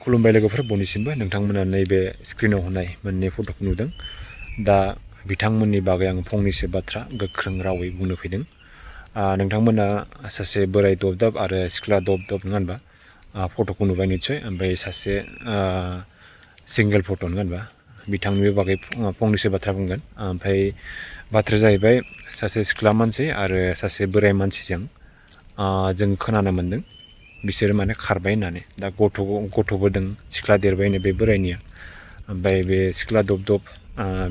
खुलुमबाय लोगोफोर बयनिसिमबो नोंथांमोना नैबे स्क्रिनाव होनाय मोननै फट'खौ नुदों दा बिथांमोननि बागै आं फंनैसो बाथ्रा गोख्रों रावै बुंनो फैदों नोंथांमोना सासे बोराय दबदाब आरो सिख्ला दबदाब नङा होनबा फट'खौ नुबाय निस्सय ओमफ्राय सासे सिंगेल फट' नङा होनबा बिथांनि बागै फंनैसो बाथ्रा बुंगोन ओमफ्राय बाथ्राया जाहैबाय सासे सिख्ला मानसि आरो सासे बोराय मानसिजों जों खोनानो मोन्दों बिसोर माने खारबाय होननानै दा गथ'बो दं सिख्ला देरबायनो बे बोरायनिया ओमफ्राय बे सिख्ला दबदब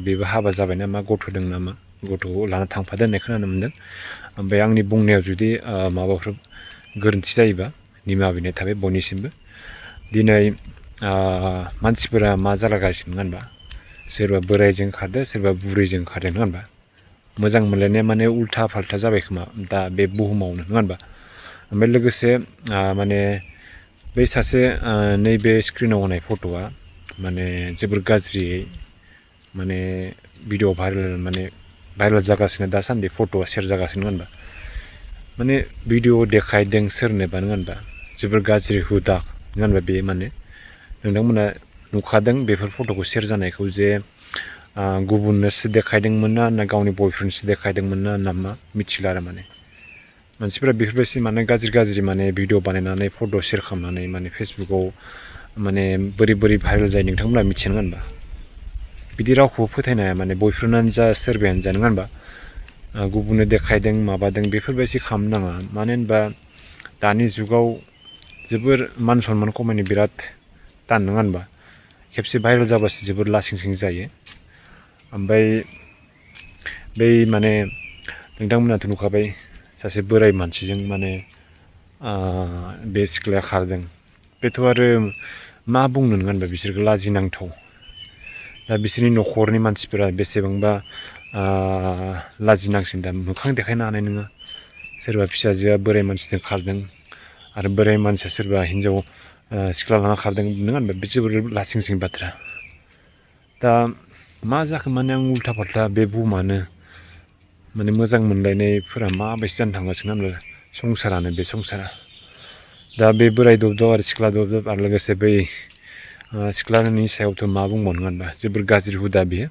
बेबो हाबा जाबाय नामा गथ' दं नामा गथ'खौ लाना थांफादों होननाय खोनानो मोन्दों ओमफ्राय आंनि बुंनायाव जुदि माबाफोर गोरोन्थि जायोबा निमाहा बिनाय थाबाय बयनिसिमबो दिनै मानसिफोरा मा जालागासिनो नङा होनबा सोरबा बोरायजों खारदो सोरबा बुरैजों खारदों नङा होनबा मोजां मोनलायनाया माने उल्था फाल्था जाबाय खोमा दा बे बुहुमावनो नङा होनबा ओमफ्राय लोगोसे माने बै सासे नैबे स्क्रिनाव होनाय फट'आ माने जोबोर गाज्रियै माने भिडिअ भाइरेल जागासिनो दासान्दि फट'आ सेयार जागासिनो नङा होनबा माने भिडिअ देखायदों सोरनोबा नङा होनबा जोबोर गाज्रि हुदा नङा होनबा बे माने नोंथांमोना नुखादों बेफोर फट'खौ सेयार जानायखौ जे गुबुननोसो देखायदोंमोन ना गावनि बयफ्रेन्डसो देखायदोंमोन ना मा मिथिला आरो माने मानसिफोरा बेफोरबायदि माने गाज्रि माने भिडिअ बानायनानै फट' सेयार खालामनानै माने फेसबुकाव माने बोरै भाइरेल जायो नोंथांमोना मिथिया नङा होनबा बिदि रावखौबो फोथायनो हाया माने बयफ्रेन्डआनो जा सोरबायानो जा नङा होनबा गुबुननो देखायदों माबादों बेफोरबायदि खालामनो नाङा मानो होनबा दानि जुगाव जोबोर मान सनमान खमायनो बिराद तान नङा होनबा खेबसे भाइरेल जाबासो जोबोर लासिंसिं जायो ओमफ्राय बै माने नोंथांमोनाथ' नुखाबाय सासे बोराय मानसिजों माने बे सिख्लाया खारदों बेथ' आरो मा बुंनो नङा होनबा बिसोरखौ लाजिनांथाव दा बिसोरनि न'खरनि मानसिफोरा बेसेबांबा लाजिनांसिन दा मोखां देखायनो हानाय नङा सोरबा फिसाजोआ बोराय मानसिजों खारदों आरो बोराय मानसिया सोरबा हिन्जाव सिख्ला लाना खारदों नङा होनबा बे जोबोर लासिंसिं बाथ्रा दा मा जाखो माने आं उल्था फाल्था बे बुहुमानो माने मोजां मोनलायनायफोरा माबायदि जानो थांगासिनो होनब्ला संसारानो बे संसारा दा बे बोराय दबदब आरो सिख्ला दबदब आरो लोगोसे बै सिख्लानि सायावथ' मा बुंबावनो होनबा जोबोर गाज्रि हुदा बियो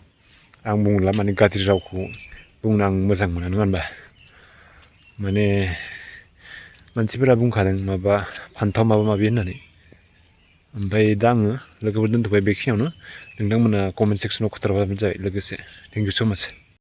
आं बुंला माने गाज्रि रावखौ बुंनो आं मोजां मोना नङा होनबा माने मानसिफोरा बुंखादों माबा फान्थाव माबा माबि होननानै ओमफ्राय दा आङो लोगोफोर दोनथ'बाय बेखिनियावनो नोंथांमोना कमेन्ट सेक्सनाव खोथाहरबानो जाबाय लोगोसे थेंक इउ स' माच